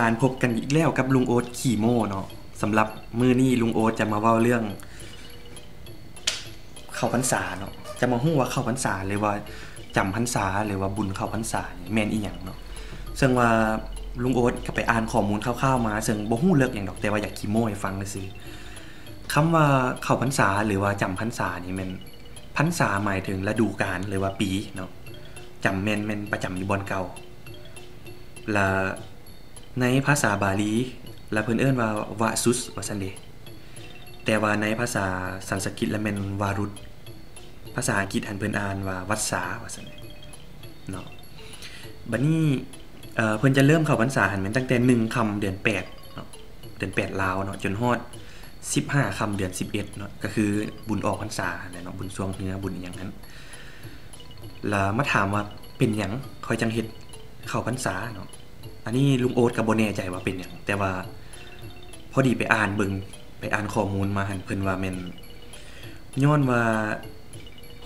ການພົບກັນອີກແລ້ວກັບລຸງໂອດຂີ້ໂມ້ເນາະ. ສຳລັບມື້ນີ້ລຸງໂອດຈະມາເວົ້າເລື່ອງເຂົ້າພັນສາເນາະ, ຈະມາຮູ້ວ່າເຂົ້າພັນສາ ຫຼືວ່າຈຳພັນສາ ຫຼືວ່າບຸນເຂົ້າພັນສານີ້ແມ່ນອີ່ຫຍັງເນາະ. ເຊິ່ງວ່າລຸງໂອດກໍໄປອ່ານຂໍ້ມູນຄ່າວໆມາ, ເຊິ່ງບໍ່ຮູ້ເລິກຫຍັງດອກ, ແຕ່ວ່າຢາກຂີ້ໂມ້ໃຫ້ຟັງຊື່ໆ. ຄຳວ່າເຂົ້າພັນສາ ຫຼືວ່າຈຳພັນສານີ້ແມ່ນ ພັນສາໝາຍເຖິງລະດູການ ຫຼືວ່າປີເນາະ, ຈຳແມ່ນ ແມ່ນປະຈຳຢູ່ບ່ອນເກົ່າ. ລະໃນພາສາບາລີລະເພິ່ນເອີ້ນວ່າ ວະສຸສ ວ່າຊັ້ນເດ, ແຕ່ວ່າໃນພາສາສັນສະກິດລະແມ່ນ ວາລຸດ, ພາສາອັງກິດຫັ້ນເພິ່ນອ່ານວ່າ ວັດສາ ວ່າຊັ້ນເດເນາະ. ບັດນີ້ ເອີ ເພິ່ນຈະເລີ່ມເຂົ້າພັນສາຫັ້ນແມ່ນຕັ້ງແຕ່ໜຶ່ງຄ່ຳເດືອນແປດເນາະ, ເດືອນແປດລາວເນາະ, ຈົນຮອດສິບຫ້າຄ່ຳເດືອນສິບເອັດເນາະ, ກໍຄືບຸນອອກພັນສາຫັ້ນແຫຼະເນາະ, ບຸນຊ່ວງເຮືອ ບຸນອີ່ຫຍັງຫັ້ນ. ລະມາຖາມວ່າເປັນຫຍັງຂ້ອຍຈັ່ງເຮັດເຂົ້າພັນສາເນາະ. ອັນນີ້ລຸງໂອດກໍບໍ່ແນ່ໃຈວ່າເປັນຫຍັງ, ແຕ່ວ່າພໍດີໄປອ່ານເບິ່ງ, ໄປອ່ານຂໍ້ມູນມາຫັ້ນ ເພິ່ນວ່າແມ່ນຍ້ອນວ່າ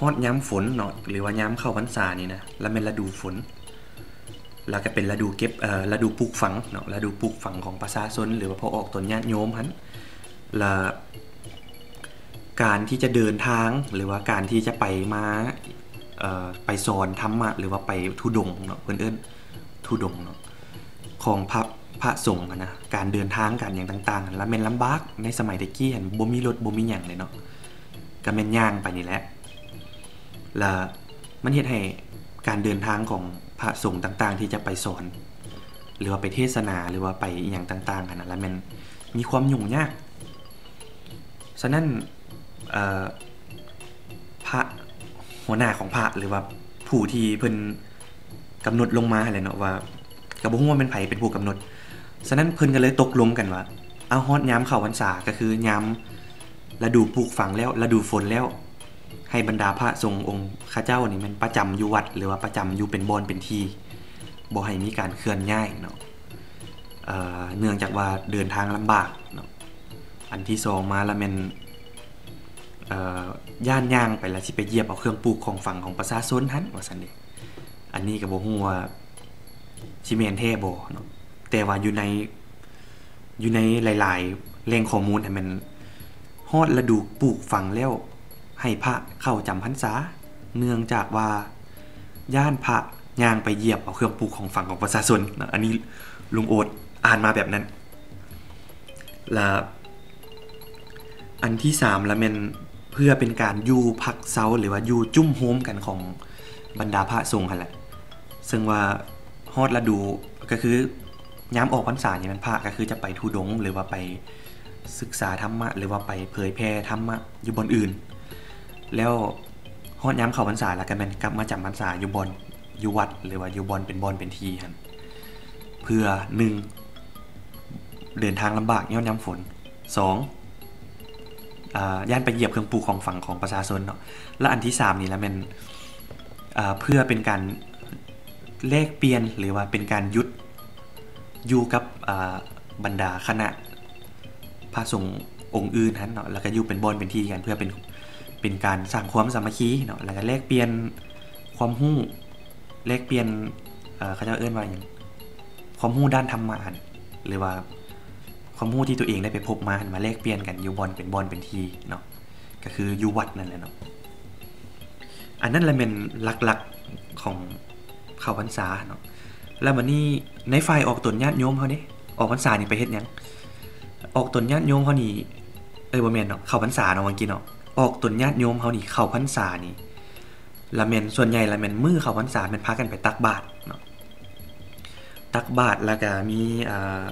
ຮອດຍາມຝົນເນາະ ຫຼືວ່າຍາມເຂົ້າພັນສານີ້ນະ ລະແມ່ນລະດູຝົນ, ລະກະເປັນລະດູເກັບ ເອີ ລະດູປູກຝັງເນາະ, ລະດູປູກຝັງຂອງປະຊາຊົນ ຫຼືວ່າພໍ່ອອກຕົນຍາດໂຍມຫັ້ນ. ລະການທີ່ຈະເດີນທາງ ຫຼືວ່າການທີ່ຈະໄປມາ ເອີ ໄປສອນທຳມະ ຫຼືວ່າໄປທຸດົງເນາະ, ເພິ່ນເອີ້ນທຸດົງເນາະ, ຂອງພະ ພະສົງຫັ້ນນະ, ການເດີນທາງ ການຫຍັງຕ່າງໆ ລະແມ່ນລຳບາກ. ໃນສະໄໝແຕ່ກີ້ຫັ້ນບໍ່ມີລົດບໍ່ມີຫຍັງເລີຍເນາະ, ກະແມ່ນຍ່າງໄປນີ້ແຫຼະ. ລະມັນເຮັດໃຫ້ການເດີນທາງຂອງພະສົງຕ່າງໆ ທີ່ຈະໄປສອນ ຫຼືວ່າໄປເທດສະໜາ ຫຼືວ່າໄປອີ່ຫຍັງຕ່າງໆຫັ້ນນະ ລະແມ່ນມີຄວາມຫຍຸ້ງຍາກ. ສະນັ້ນ ເອີ ພະ ຫົວໜ້າຂອງພະ ຫຼືວ່າຜູ້ທີ່ເພິ່ນກຳນົດລົງມາຫັ້ນແຫຼະເນາະ ວ່າ ກໍບໍ່ຮູ້ວ່າແມ່ນໃຜເປັນຜູ້ກຳນົດ. ສະນັ້ນເພິ່ນກໍເລີຍຕົກລົງກັນວ່າ ເອົາ ຮອດຍາມເຂົ້າພັນສາ ກໍຄືຍາມລະດູປູກຝັງແລ້ວ ລະດູຝົນແລ້ວ ໃຫ້ບັນດາພະສົງອົງເຂົາເຈົ້ານີ້ແມ່ນປະຈຳຢູ່ວັດ ຫຼືວ່າປະຈຳຢູ່ເປັນບ່ອນເປັນທີ່ ບໍ່ໃຫ້ມີການເຄື່ອນຍ້າຍເນາະ, ເອີ ເນື່ອງຈາກວ່າເດີນທາງລຳບາກເນາະ. ອັນທີສອງມາລະແມ່ນ ເອີ ຢ້ານຍ່າງໄປລະຊິໄປຢຽບເອົາເຄື່ອງປູກຂອງຝັງຂອງປະຊາຊົນຫັ້ນ ວ່າຊັ້ນເດ. ອັນນີ້ກໍບໍ່ຮູ້ວ່າຊິແມ່ນແທ້ບໍ່ເນາະ, ແຕ່ວ່າຢູ່ໃນ ຢູ່ໃນຫຼາຍໆແຫຼ່ງຂໍ້ມູນຫັ້ນແມ່ນ ຮອດລະດູປູກຝັງແລ້ວ ໃຫ້ພະເຂົ້າຈຳພັນສາ ເນື່ອງຈາກວ່າຢ້ານພະຍ່າງໄປຢຽບເອົາເຄື່ອງປູກຂອງຝັງຂອງປະຊາຊົນເນາະ. ອັນນີ້ລຸງໂອດອ່ານມາແບບນັ້ນ. ລະອັນທີສາມລະແມ່ນເພື່ອເປັນການຢູ່ພັກເຊົາ ຫຼືວ່າຢູ່ຈຸ້ມໂຮມກັນຂອງບັນດາພະສົງຫັ້ນແຫຼະ. ເຊິ່ງວ່າຮອດລະດູ ກໍຄືຍາມອອກພັນສານີ້ແມ່ນພະກໍຄືຈະໄປທຸດົງ ຫຼືວ່າໄປສຶກສາທຳມະ ຫຼືວ່າໄປເຜີຍແຜ່ທຳມະຢູ່ບ່ອນອື່ນ, ແລ້ວຮອດຍາມເຂົ້າພັນສາແລ້ວກໍແມ່ນກັບມາຈຳພັນສາຢູ່ບ່ອນ ຢູ່ວັດ ຫຼືວ່າຢູ່ບ່ອນເປັນບ່ອນເປັນທີ່ຫັ້ນ ເພື່ອ ໜຶ່ງ ເດີນທາງລຳບາກຍ້ອນຍາມຝົນ, ສອງ ອ່າ ຢ້ານໄປຢຽບເຄື່ອງປູກຂອງຝັງຂອງປະຊາຊົນເນາະ. ແລະ ອັນທີສາມນີ້ລະແມ່ນ ອ່າ ເພື່ອເປັນການແລກປ່ຽນ ຫຼືວ່າເປັນການຢຸດຢູ່ກັບ ອ່າ ບັນດາຄະນະພະສົງອົງອື່ນຫັ້ນເນາະ, ແລ້ວກະຢູ່ເປັນບ່ອນເປັນທີ່ກັນ ເພື່ອເປັນ ເປັນການສ້າງຄວາມສາມັກຄີເນາະ, ແລ້ວກະແລກປ່ຽນຄວາມຮູ້ ແລກປ່ຽນ ເອີ ເຂົາເຈົ້າເອີ້ນວ່າຫຍັງ ຄວາມຮູ້ດ້ານທຳມະຫັ້ນ ຫຼືວ່າຄວາມຮູ້ທີ່ຕົວເອງໄດ້ໄປພົບມາຫັ້ນ ມາແລກປ່ຽນກັນຢູ່ບ່ອນເປັນບ່ອນເປັນທີ່ເນາະ, ກໍຄືຢູ່ວັດນັ້ນແຫຼະເນາະ. ອັນນັ້ນລະແມ່ນຫຼັກໆຂອງເຂົ້າພັນສາເນາະ. ແລ້ວບັດນີ້ໃນຝ່າຍອອກຕົນຍາດໂຍມເຮົາເດ ອອກພັນສານີ້ໄປເຮັດຫຍັງ? ອອກຕົນຍາດໂຍມເຮົານີ້ ເອີຍ ບໍ່ແມ່ນເນາະ, ເຂົ້າພັນສາເນາະ ວ່າກີ້ເນາະ. ອອກຕົນຍາດໂຍມເຮົານີ້ເຂົ້າພັນສານີ້ ລະແມ່ນ ສ່ວນໃຫຍ່ລະແມ່ນມື້ເຂົ້າພັນສາແມ່ນພາກັນໄປຕັກບາດເນາະ, ຕັກບາດ ແລ້ວກະມີ ເອີ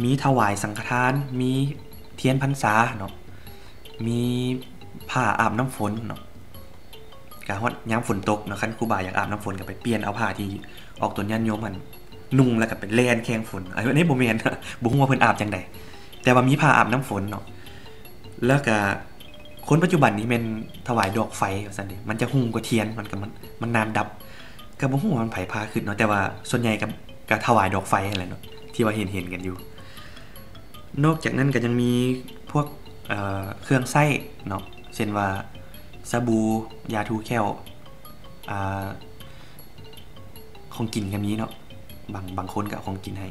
ມີຖວາຍສັງຄະທານ ມີທຽນພັນສາເນາະ, ມີຜ້າອາບນ້ຳຝົນເນາະ. ກະຮອດຍາມຝົນຕົກເນາະ, ຄັນຄູບາຢາກອາບນ້ຳຝົນກະໄປປ່ຽນເອົາຜ້າທີ່ອອກຕົນຍາດໂຍມຫັ້ນນຸ່ງ ແລ້ວກະໄປແລ່ນແຂ່ງຝົນ. ອັນນີ້ບໍ່ແມ່ນ ບໍ່ຮູ້ວ່າເພິ່ນອາບຈັ່ງໃດ, ແຕ່ວ່າມີຜ້າອາບນ້ຳຝົນເນາະ. ແລ້ວກະ ຄົນປັດຈຸບັນນີ້ແມ່ນຖວາຍດອກໄຟວ່າຊັ້ນເດ, ມັນຈະຮຸ່ງກວ່າທຽນ, ມັນກະ ມັນ ມັນນານດັບ. ກະບໍ່ຮູ້ວ່າມັນໃຜພາຄຶດເນາະ, ແຕ່ວ່າສ່ວນໃຫຍ່ກະ ກະຖວາຍດອກໄຟຫັ້ນແຫຼະເນາະ ທີ່ວ່າເຫັນໆກັນຢູ່. ນອກຈາກນັ້ນກະຍັງມີພວກ ເອີ ເຄື່ອງໃຊ້ເນາະ, ເຊັ່ນວ່າ ສະບູ, ຢາຖູແຂ້ວ, ອາ ຂອງກິນກະມີເນາະ, ບາງ ບາງຄົນກໍເອົາຂອງກິນໃຫ້.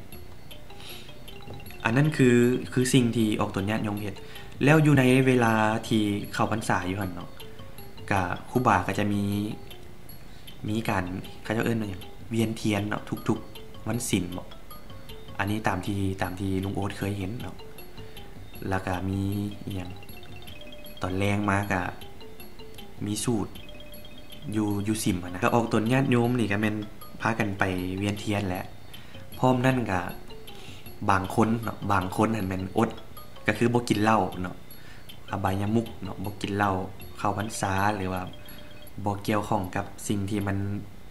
ອັນນັ້ນຄື ຄືສິ່ງທີ່ອອກຕົນຍາດໂຍມເຮັດ. ແລ້ວຢູ່ໃນເວລາທີ່ເຂົ້າພັນສາຢູ່ຫັ້ນເນາະ ກະຄູບາກໍຈະມີ ມີການ ເຂົາເຈົ້າເອີ້ນວ່າຫຍັງ ວຽນທຽນເນາະ ທຸກໆວັນສິນເບາະ. ອັນນີ້ຕາມທີ່ ຕາມທີ່ລຸງໂອດເຄີຍເຫັນເນາະ. ແລ້ວກະມີອີ່ຫຍັງ ຕອນແລງມາກະມີສູດຢູ່ ຢູ່ສິມຫັ້ນນະ. ກະອອກຕົນຍາດໂຍມນີ້ກະແມ່ນພາກັນໄປວຽນທຽນແຫຼະ. ພ້ອມນັ້ນກະບາງຄົນເນາະ ບາງຄົນຫັ້ນແມ່ນອົດ ກະຄືບໍ່ກິນເຫຼົ້າເນາະ ອະບາຍະມຸກເນາະ ບໍ່ກິນເຫຼົ້າ ເຂົ້າພັນສາ ຫຼືວ່າບໍ່ກ່ຽວຂ້ອງກັບສິ່ງທີ່ມັນ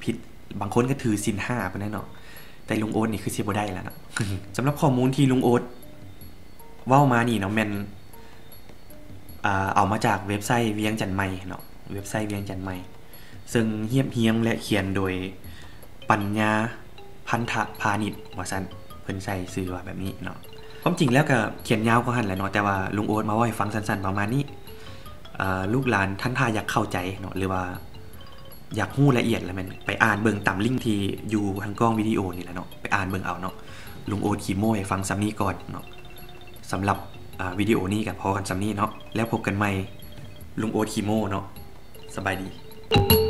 ຜິດ. ບາງຄົນກໍຖືສິນຫ້າພຸ້ນແຫຼະເນາະ ແຕ່ລຸງໂອດນີ້ຄືຊິບໍ່ໄດ້ລະເນາະ. ສຳລັບຂໍ້ມູນທີ່ລຸງໂອດເວົ້າມານີ້ເນາະ ແມ່ນ ອ່າ ເອົາມາຈາກເວັບໄຊວຽງຈັນໃໝ່ເນາະ ເວັບໄຊວຽງຈັນໃໝ່ ເຊິ່ງຮຽບຮຽງ ແລະ ຂຽນໂດຍປັນຍາ ພັນທະພານິດ ວ່າຊັ້ນ ເພິ່ນໃສ່ຊື່ວ່າແບບນີ້ເນາະ. ຄວາມຈິງແລ້ວກໍຂຽນຍາວກວ່າຫັ້ນແຫຼະເນາະ ແຕ່ວ່າລຸງໂອດມາເວົ້າໃຫ້ຟັງສັ້ນໆປະມານນີ້. ເອີ ລູກຫຼານທ່ານຖ້າຢາກເຂົ້າໃຈເນາະ ຫຼືວ່າຢາກຮູ້ລະອຽດລະແມ່ນໄປອ່ານເບິ່ງຕາມລິ້ງທີ່ຢູ່ທາງກ້ອງວິດີໂອນີ້ແຫຼະເນາະ ໄປອ່ານເບິ່ງເອົາເນາະ. ລຸງໂອດຂີ້ໂມ້ໃຫ້ຟັງສ່ຳນີ້ກ່ອນເນາະ. ສຳລັບ ອ່າ ວິດີໂອນີ້ກໍພໍກັນສ່ຳນີ້ເນາະ ແລ້ວພົບກັນໃໝ່. ລຸງໂອດຂີ້ໂມ້ເນາະ. ສະບາຍດີ.